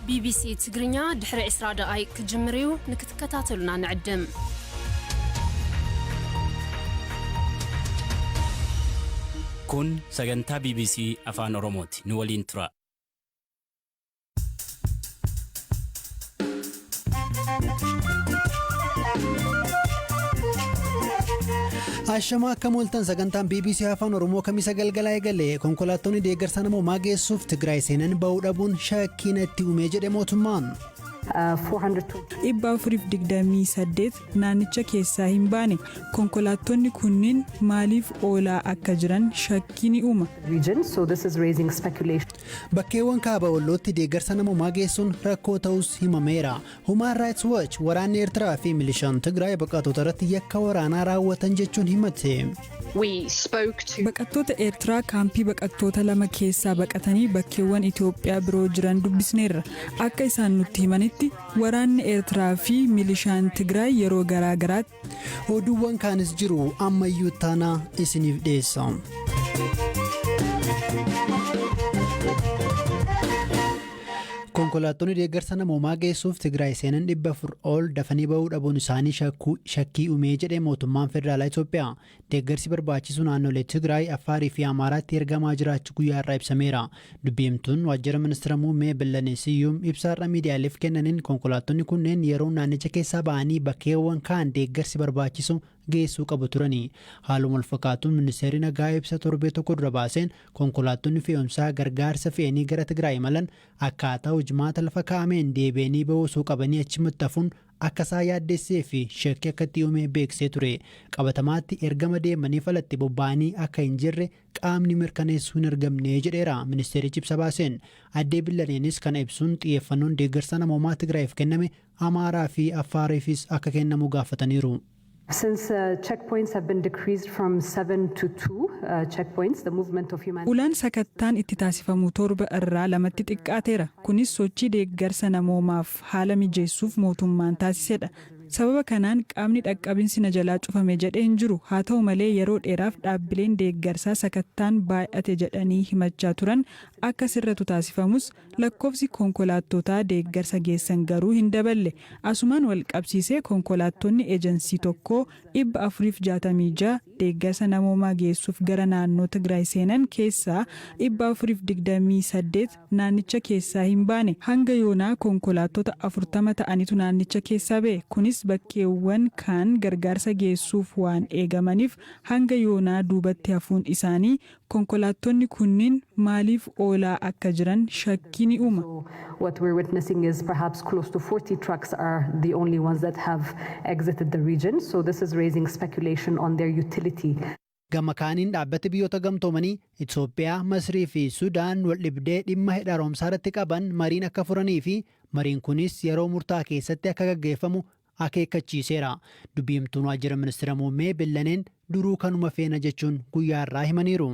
ቢቢሲ ትግርኛ ድሕሪ 20 ደቓይቅ ክጅምር እዩ፣ ንክትከታተሉና ንዕድም። Kun sagantaa BBC Afaan Oromooti. Nu waliin tura. Ashamaa, akkam ooltan? Sagantaan BBC Afaan Oromoo Kamisa galgalaa eegale. Konkolaattonni deeggarsa namoomaa geessuuf Tigraay seenan ba'uu dhabuun shakkii natti uumee jedhe mootummaan. 428 naannicha keessaa hin baane. Konkolaattonni kunniin maaliif oolaa akka jiran shakkii ni uuma. Bakkeewwan kaaba Wallootti deeggarsa namoomaa geessuun rakkoo ta'us himameera. Human Rights Watch waraanni Eertiraa fi milishaan Tigraay baqattoota irratti yakka waraanaa raawwatan jechuun himate. Baqattoota Eertiraa kaampii baqattoota lama keessaa baqatanii bakkeewwan Itoophiyaa biroo jiran dubbisneerra. Akka isaan nutti himanitti, waraanni Eertiraa fi milishaan Tigraay yeroo garaa garaatti Oduuwwan kaanis jiru, ammayyuu taanaa isiniif dhiyeessa. Konkolaattonni deeggarsa namoomaa geessuuf Tigraay seenan 400 ol dafanii ba'uu dhabuun isaanii shakkii uumee jedhe mootummaan federaalaa Itoophiyaa. Deeggarsi barbaachisu naannolee Tigraay, Affaarii fi Amaaraatti ergamaa jiraachuu guyyaa irraa ibsameera. Dubbiimtuun waajjira ministeera muummee Billanee Siyyuum ibsa har'a miidiyaaleef kennaniin, konkolaattonni kunneen yeroo naannicha keessaa ba'anii bakkeewwan kaan deeggarsi barbaachisu geessuu qabu turani. Haaluma wal fakkaatuun, ministeerri nagaa ibsa torbee tokko dura baaseen, konkolaattonni fe'umsaa gargaarsa fe'anii gara Tigraay imalan akkaataa hojmaata lafa kaa'ameen deebi'anii ba'uu osoo qabanii achumatti hafuun akka isaa yaaddessee fi shakkii akka itti uume beeksisee ture. Qabatamaatti ergama deemaniif alatti bobba'anii akka hin jirre qaamni mirkaneessuu hin argamne jedheera ministeerichi ibsa baaseen. Addee Billaneenis kana ibsuun, xiyyeeffannoon deeggarsa namoomaa Tigraayiif kenname Amaaraa fi Affaariifis akka kennamu gaafataniiru. Since checkpoints have been decreased from seven to two checkpoints, the movement of humanitarian Ulaan sakattaan itti taasifamu torba irraa lamatti xiqqaateera. Kunis sochii deeggarsa namoomaaf haala mijeessuuf mootummaan taasisedha. Sababa kanaan qaamni dhaqqabinsi na jalaa cufame jedhe hin jiru. Haa ta'u malee, yeroo dheeraaf dhaabbileen deeggarsaa sakattaan baay'ate jedhanii himachaa turan akka sirratu taasifamus, lakkoofsi konkolaattotaa deeggarsa geessan garuu hin daballe. Asumaan wal qabsiisee, konkolaattonni ejansii tokkoo 466 deeggarsa namoomaa geessuuf gara naannoo Tigraay seenan keessaa 428 naannicha keessaa hin baane. Hanga yoonaa konkolaattota 40 ta'anitu naannicha keessaa ba'e. Kunis bakkeewwan kaan gargaarsa geessuuf waan eegamaniif hanga yoonaa duubatti hafuun isaanii konkolaattonni kunniin maaliif oolaa akka jiran shakkii ni uuma. So what we're witnessing is perhaps close to 40 trucks are the only ones that have exited the region. So this is raising speculation on their utility. Gama kaaniin, dhaabbati Biyyoota Gamtoomanii Itoophiyaa, Masrii fi Sudaan wal dhibdee dhimma hidha haaromsaa irratti qaban mariin akka furanii fi mariin kunis yeroo murtaa'aa keessatti akka gaggeeffamu akeekkachiiseera. Dubbiimtuun waajjira ministeera muummee Billaneen duruu kanuma feena jechuun guyyaa irraa himaniiru.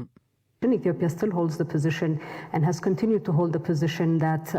Ethiopia still holds the position and has continued to hold the position that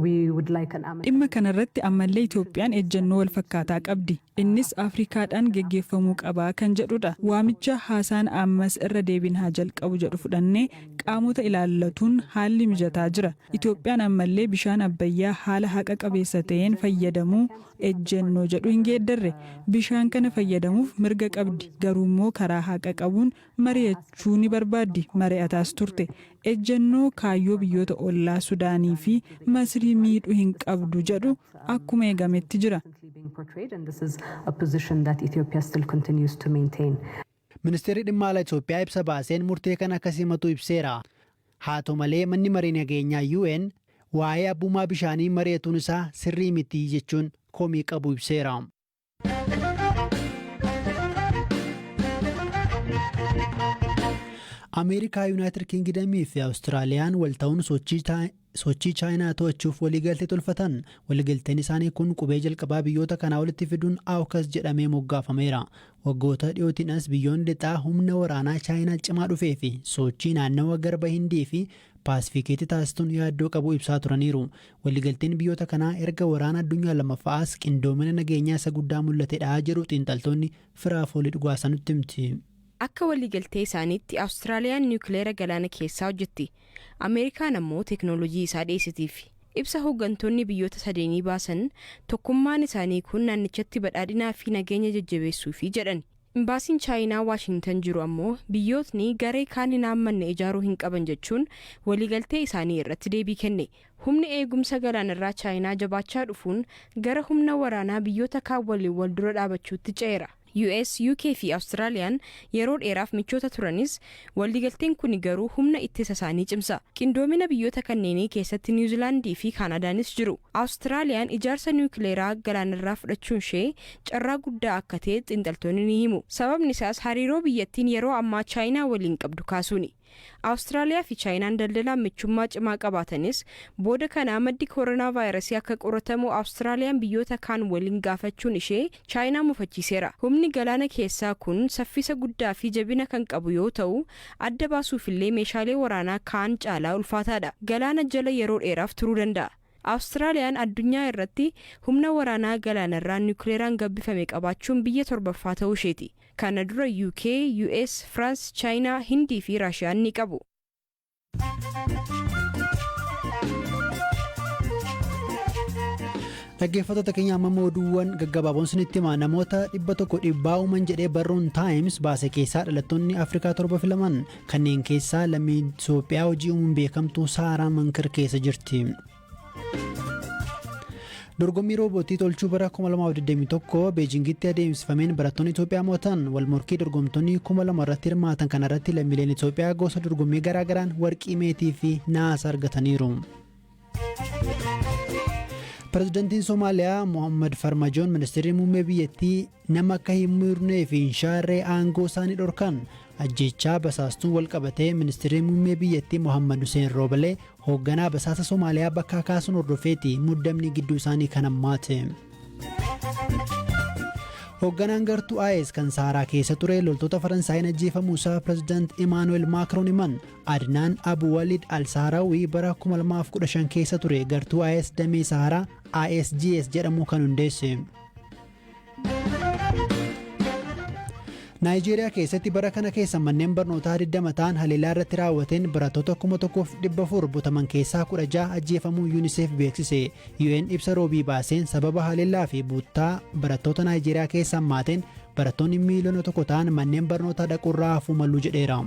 we would like an amicable Dhimma kanarratti ammallee Itoophiyaan ejjennoo wal fakkaataa qabdi. Innis Afrikaadhaan geggeeffamuu qabaa kan jedhudha. Waamicha haasaan ammas irra deebiin haa jalqabu jedhu fudhannee qaamota ilaallatuun haalli mijataa jira. Itoophiyaan ammallee bishaan Abbayyaa haala haqa qabeessa ta'een fayyadamuu ejjennoo jedhu hin geeddarre. Bishaan kana fayyadamuuf mirga qabdi. Garuu immoo karaa haqa qabuun mari'achuu ni barbaaddi. Mari'ataas turte. Ejjennoo kaayyoo biyyoota ollaa Sudaanii fi Masrii miidhuu hin qabdu jedhu akkuma eegametti jira. being portrayed, and this is a position that Ethiopia still continues to maintain. Ministeerri dhimma alaa Itoophiyaa ibsa baaseen murtee kana akka simatu ibseera. Haa ta'u malee, manni marii nageenyaa UN waa'ee abbummaa bishaanii mari'atuun isaa sirrii miti jechuun komii qabu ibseera. Ameerikaa, Yuunaayitid Kingidamii fi Awustiraaliyaan wal ta'uun sochii Chaayinaa to'achuuf waliigaltee tolfatan. Waliigalteen isaanii kun qubee jalqabaa biyyoota kanaa walitti fiduun AUKUS jedhamee moggaafameera. Waggoota dhiyootiin as biyyoonni lixaa humna waraanaa Chaayinaa cimaa dhufee fi sochii naannawa Garba Hindii fi Paasifikiitti taasistuun yaaddoo qabu ibsaa turaniiru. Waliigalteen biyyoota kanaa erga waraana addunyaa lammaffaas qindoomina nageenyaa isa guddaa mul'atedha jedhu xiinxaltoonni. Firaafoolii dhugaasaa nutti himti. Akka waliigaltee isaaniitti, Awustiraaliyaan niwukileera galaana keessaa hojjetti. Ameerikaan ammoo teeknoolojii isaa dhiyeessitiif. Ibsa hooggantoonni biyyoota sadeenii baasan tokkummaan isaanii kun naannichatti badhaadhinaa fi nageenya jajjabeessuufi jedhan. Imbaasiin Chaayinaa Waashintan jiru ammoo biyyootni garee kaan hin haammanne ijaaruu hin qaban jechuun waliigaltee isaanii irratti deebii kenne. Humni eegumsa galaanarraa Chaayinaa jabaachaa dhufuun gara humna waraanaa biyyoota kaan waliin wal dura dhaabachuutti ce'eera. US, UK fi Awustiraaliyaan yeroo dheeraaf michoota turanis, waliigalteen kun garuu humna ittisa isaanii cimsa. Qindoomina biyyoota kanneenii keessatti Niwuzilaandii fi Kaanaadaanis jiru. Awustiraaliyaan ijaarsa niwukileeraa galaanarraa fudhachuun ishee carraa guddaa akka ta'e xiinxaltoonni ni himu. Sababni isaas hariiroo biyyattiin yeroo ammaa Chaayinaa waliin qabdu kaasuuni. Awustiraaliyaa fi Chaayinaan daldalaan michummaa cimaa qabaatanis, booda kana maddi koronaa vaayirasii akka qoratamu Awustiraaliyaan biyyoota kaan waliin gaafachuun ishee Chaayinaa mufachiiseera. Humni galaana keessaa kun saffisa guddaa fi jabina kan qabu yoo ta'u, adda baasuufillee meeshaalee waraanaa kaan caalaa ulfaataadha. Galaana jala yeroo dheeraaf turuu danda'a. Awustiraaliyaan addunyaa irratti humna waraanaa galaanarraa niwukileeraan gabbifame qabaachuun biyya torbaffaa ta'uu isheeti. Kana dura UK, US, France, Chaayinaa, Hindii fi Raashiyaan ni qabu. Dhaggeeffattoota keenya, amma oduuwwan gaggabaaboon sinitti hima. Namoota 100 dhibbaa uuman jedhee barruun Taayims baase keessaa dhalattoonni Afrikaa torba filaman. Kanneen keessaa lammii Itoophiyaa hojii uumuun beekamtuu Saaraa Mankir keessa jirti. Dorgommii roobootii tolchuu bara 2021 Beejingitti adeemsifameen barattoonni Itoophiyaa mo'atan. Wal morkii dorgomtoonni 2000 irratti hirmaatan kanarratti lammiileen Itoophiyaa gosa dorgommii garaagaraan warqii, meetii fi naasa argataniiru. Pireezidantiin Somaaliyaa Mohammad Farmajoon ministeerri muummee biyyattii nama akka hin murnee fi hin shaarree aangoo isaanii dhorkan. Ajjeechaa basaastuun wal qabatee ministeerri muummee biyyattii Mohammad Hussein Roobalee hoogganaa basaasa Somaaliyaa bakka kaasuun hordofeeti muddamni gidduu isaanii kan hammaate. Hoogganaan gartuu IS kan Saaraa keessa ture loltoota Faransaayiin ajjeefamuu isaa pireezidaant Imaanuweel Maakroon himan. Adnaan Abu Walid Al-Sahraawii bara 2015 keessa ture gartuu IS damee Saharaa ISGS jedhamu kan hundeesse. Naayijeeriyaa keessatti bara kana keessa manneen barnootaa 20 ta'an haleellaa irratti raawwateen barattoota 1400 butaman keessaa 16 ajjeefamuu UNICEF beeksise. UN ibsa roobii baaseen sababa haleellaa fi buttaa barattoota Naayijeeriyaa keessa hammaateen barattoonni 1 miiliyoona ta'an manneen barnootaa dhaquurraa hafuu maluu jedheera.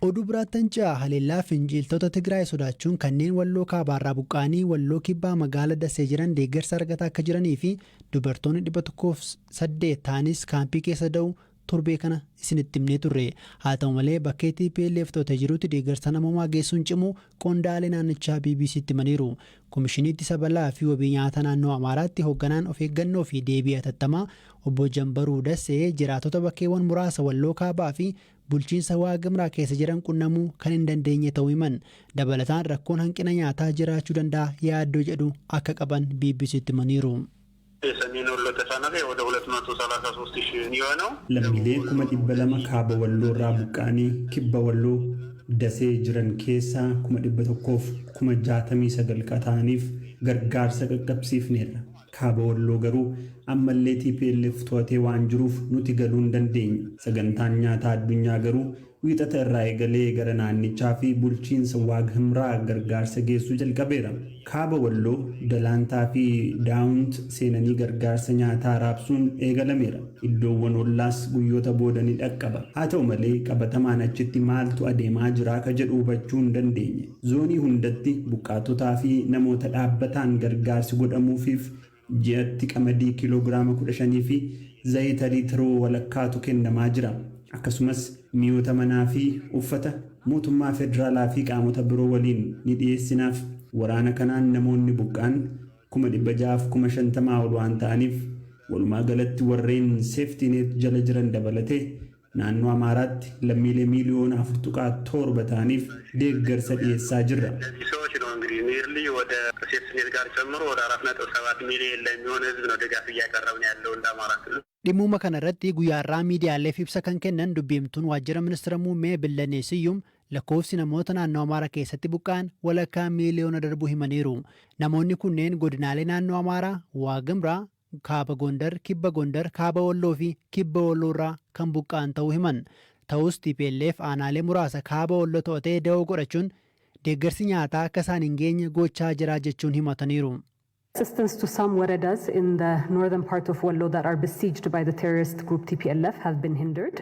Oduu biraattan ce'a. Haleellaa finciltoota Tigraay sodaachuun kanneen Walloo Kaabaarraa buqqa'anii Walloo Kibbaa magaala Dasee jiran deeggarsa argataa akka jiranii fi dubartoonni 108 ta'anis kaampii keessa da'u torbee kana isinitti himnee turre. Haa ta'u malee, bakkee TPLF to'atee jirutti deeggarsa namoomaa geessuun cimuu qondaalee naannichaa BBCtti himaniiru. Komishinii Ittisa Balaa fi Wabii Nyaataa naannoo Amaaraatti hoogganaan of eeggannoo fi deebii hatattamaa obbo Jambaruu Dassee jiraatota bakkeewwan muraasa Walloo Kaabaa fi bulchiinsa Waaqimraa keessa jiran qunnamuu kan hin dandeenye ta'uu himan. Dabalataan rakkoon hanqina nyaataa jiraachuu danda'a yaaddoo jedhu akka qaban BBCtti himaniiru. የሰሜን ወሎ ተፈናቃይ ወደ 233,000 የሚሆነው Lammiilee 200,000 kaaba Walloo irraa buqqa'anii kibba Walloo Dasee jiran keessaa 169,000 ta'aniif gargaarsa qaqqabsiifneerra. Kaaba Walloo garuu ammallee TPLF to'atee waan jiruuf nuti galuu hin dandeenye. Sagantaan nyaataa addunyaa garuu Wiixata irraa eegalee gara naannichaa fi bulchiinsa Waag Himraa gargaarsa geessuu jalqabeera. Kaaba Walloo Dalaantaa fi Daawunt seenanii gargaarsa nyaataa raabsuun eegalameera. Iddoowwan ollaas guyyoota booda ni dhaqqaba. Haa ta'u malee, qabatamaan achitti maaltu adeemaa jira ka jedhu hubachuu hin dandeenye. Zoonii hundatti buqqaatotaa fi namoota dhaabbataan gargaarsi godhamuufiif ji'atti qamadii kiiloogiraama 15 fi zayita liitiroo walakkaatu kennamaa jira. Akkasumas mi'oota manaa fi uffata mootummaa federaalaa fi qaamota biroo waliin ni dhiyeessinaaf. Waraana kanaan namoonni buqqaan 650,000 ol waan ta'aniif, walumaa galatti warreen safety net jala jiran dabalatee naannoo Amaaraatti lammiilee 4.7 miiliyoona ta'aniif deeggarsa dhiyeessaa jirra. እነዚህ ሰዎች ነው እንግዲህ nearly ወደ safety net ጋር ጨምሮ ወደ 4.7 ሚሊዮን ለሚሆን ህዝብ ነው ድጋፍ እያቀረብን ያለው እንደ አማራ ክልል። Dhimmuma kana irratti guyyaarraa miidiyaaleef ibsa kan kennan dubbiimtuun waajjira ministeera muummee Billanee Siyyum lakkoofsi namoota naannoo Amaaraa keessatti buqqa'an walakkaa miiliyoona darbuu himaniiru. Namoonni kunneen godinaalee naannoo Amaaraa, Waagimraa, Kaaba Gondar, Kibba Gondar, Kaaba Walloo fi Kibba Walloo irraa kan buqqa'an ta'uu himan. Ta'us TPLF aanaalee muraasa kaaba Walloo to'atee da'oo godhachuun deeggarsi nyaataa akka isaan hin geenye gochaa jira jechuun himataniiru. Assistance to some weredas in the northern part of Wallo that are besieged by the terrorist group TPLF have been hindered.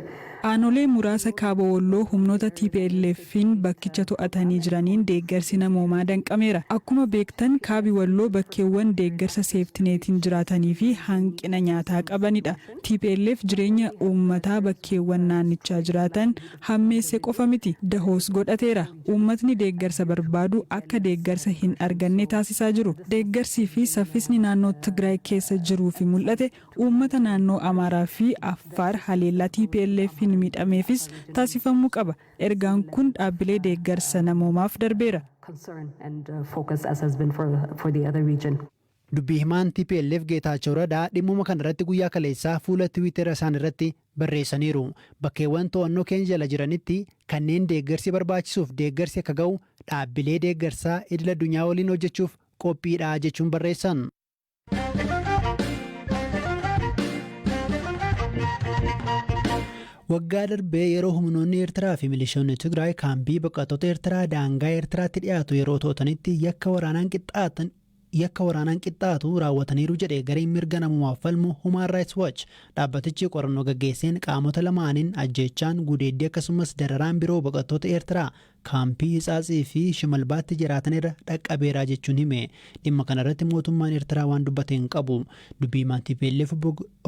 Aanolee muraasa kaaba Walloo humnoota TPLF'n bakkicha to'atanii jiraniin deeggarsi namoomaa danqameera. Akkuma beektan, kaabi Walloo bakkeewwan deeggarsa seeftineetiin jiraatanii fi hanqina nyaataa qabanidha. TPLF jireenya uummataa bakkeewwan naannichaa jiraatan hammeesse qofa miti, dahoos godhateera. Uummatni deeggarsa barbaadu akka deeggarsa hin arganne taasisaa jiru. Deeggarsii fi saffisni naannoo Tigraay keessa jiruu fi mul'ate uummata naannoo Amaaraa fi Affaar haleellaa TPLF'n miidhameefis taasifamuu qaba. Ergaan kun dhaabbilee deeggarsa namoomaaf darbeera. Concern and focus as has been for the other region. Dubbii himaan TPLF Geetaachoo Radaa dhimmuma kana irratti guyyaa kaleessaa fuula Tiwiitera isaan irratti barreessaniiru. Bakkeewwan to'annoo keenya jala jiranitti kanneen deeggarsi barbaachisuuf deeggarsi akka ga'u dhaabbilee deeggarsaa idil addunyaa waliin hojjechuuf qophiidha jechuun barreessan. Waggaa darbee yeroo humnoonni Eertiraa fi milishoonni Tigraay kaampii baqattoota Eertiraa daangaa Eertiraatti dhiyaatu yeroo to'atanitti yakka waraanaan qixxaatu raawwataniiru jedhe gareen mirga namummaaf falmu Human Rights Watch. Dhaabbatichi qorannoo gaggeesseen qaamota lamaaniin ajjeechaan, gudeeddii akkasumas dararaan biroo baqattoota Eertiraa kaampii Hitsaatsii fi Shimalbaatti jiraatanirra dhaqqabeeraa jechuun hime. Dhimma kanarratti mootummaan Eertiraa waan dubbate hin qabu. Dubbii himaan TPLF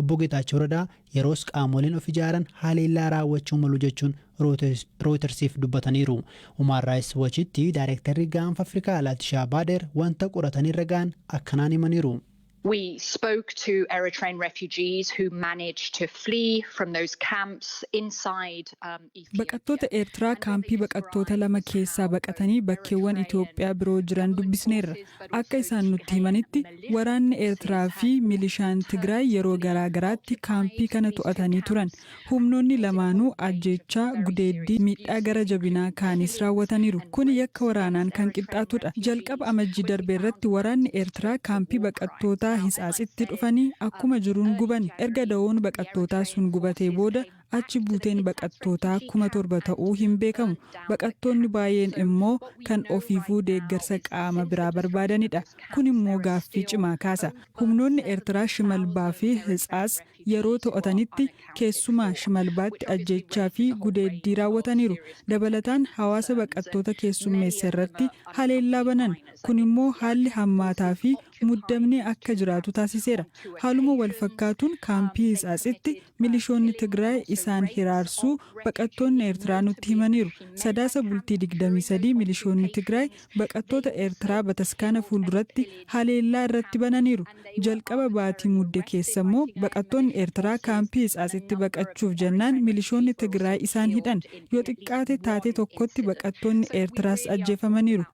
obbo Geetaachoo Radaa yeroos qaamoleen of ijaaran haleellaa raawwachuu malu jechuun Rooyitersiif dubbataniiru. Human Rights Watchitti daayirektarri Gaanfa Afrikaa Laatishaa Baader wanta qoratanirra ga'an akkanaan himaniiru. We spoke to Eritrean refugees who managed to flee from those camps inside Ethiopia. Baqattoota Eertiraa kaampii baqattoota lama keessaa baqatanii bakkeewwan Itoophiyaa biroo jiran dubbisneerra. Akka isaan nutti himanitti, waraanni Eertiraa fi milishaan Tigraay yeroo garaa garaatti kaampii kana to'atanii turan. Humnoonni lamaanuu ajjeechaa, gudeeddii, miidhaa gara jabinaa kaanis raawwataniiru. Kun yakka waraanaan kan qixxaatudha. Jalqaba Amajjii darbe irratti waraanni Eertiraa kaampii baqattootaa Hitsaatsitti dhufanii akkuma jiruun guban. Erga da'oon baqattootaa sun gubatee booda achi buuteen baqattootaa 7,000 ta'uu hin beekamu. Baqattoonni baay'een immoo kan ofiifuu deeggarsa qaama biraa barbaadanidha. Kun immoo gaaffii cimaa kaasa. Humnoonni Eertiraa Shimalbaa fi Hitsaats yeroo to'atanitti keessumaa Shimalbaatti ajjeechaa fi gudeeddii raawwataniiru. Dabalataan hawaasa baqattoota keessummeessa irratti haleellaa banan. Kun immoo haalli hammaataa fi muddamni akka jiraatu taasiseera. Haaluma wal fakkaatuun kaampii Hitsaatsitti milishoonni Tigraay isaan hiraarsuu baqattoonni Eertiraa nutti himaniiru. Sadaasa bultii 23 milishoonni Tigraay baqattoota Eertiraa bataskaana fuulduratti haleellaa irratti bananiiru. Jalqaba baatii Mudde keessa immoo baqattoonni Eertiraa kaampii Hitsaatsitti baqachuuf jennaan milishoonni Tigraay isaan hidhan. Yoo xiqqaate taatee tokkotti baqattoonni Eertiraas ajjeefamaniiru.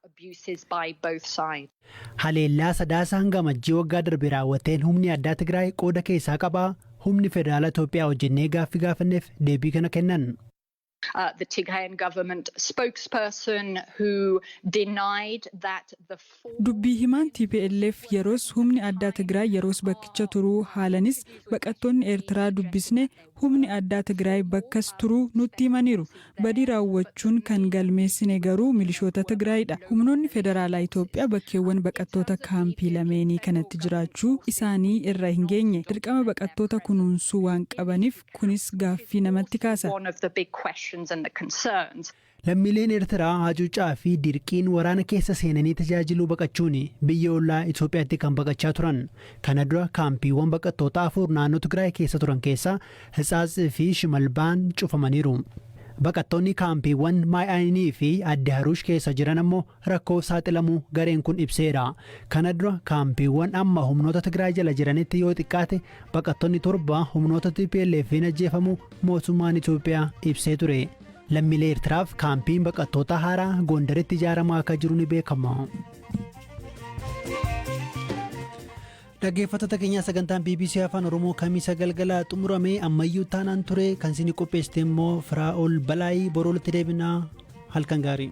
Haleellaa Sadaasa hanga Amajjii waggaa darbe raawwateen humni addaa Tigraay qooda keessaa qabaa? Humni federaala Itoophiyaa hojjennee gaaffii gaafanneef deebii kana kennan. The Tigrayan government spokesperson who denied that the Dubbii himaan TPLF yeroos humni addaa Tigraay yeroos bakkicha turuu haalanis, baqattoonni Eertiraa dubbisne humni addaa Tigraay bakkas turuu nutti himaniiru. Badii raawwachuun kan galmeessine garuu milishoota Tigraayidha. Humnoonni federaalaa Itoophiyaa bakkeewwan baqattoota kaampii lameenii kanatti jiraachuu isaanii irra hin geenye. Dirqama baqattoota kunuunsuu waan qabaniif kunis gaaffii namatti kaasa. One of the big questions and the concerns. Lammiileen Eertiraa hacuuccaa fi dirqiin waraana keessa seenanii tajaajiluu baqachuun biyya ollaa Itoophiyaatti kan baqachaa turan. Kana dura kaampiiwwan baqattoota afur naannoo Tigraay keessa turan keessaa Hitsaatsii fi Shimalbaan cufamaniiru. Baqattoonni kaampiiwwan Maay'aayinii fi Addi Haruush keessa jiran ammoo rakkoo saaxilamuu gareen kun ibseera. Kana dura kaampiiwwan amma humnoota Tigraay jala jiranitti yoo xiqqaate baqattoonni 7 humnoota TPLF'n ajjeefamuu mootummaan Itoophiyaa ibsee ture. Lammiilee Eertiraaf kaampiin baqattoota haaraa Gondaritti ijaaramaa akka jiru ni beekama. Dhaggeeffattoota keenyaa, sagantaan BBC Afaan Oromoo Kamiisa galgala xumurame. Ammayyuu taanaan ture kan isin qopheessite immoo Firaa'ol Balaayii. Boroo walitti deebinaa, halkan gaarii.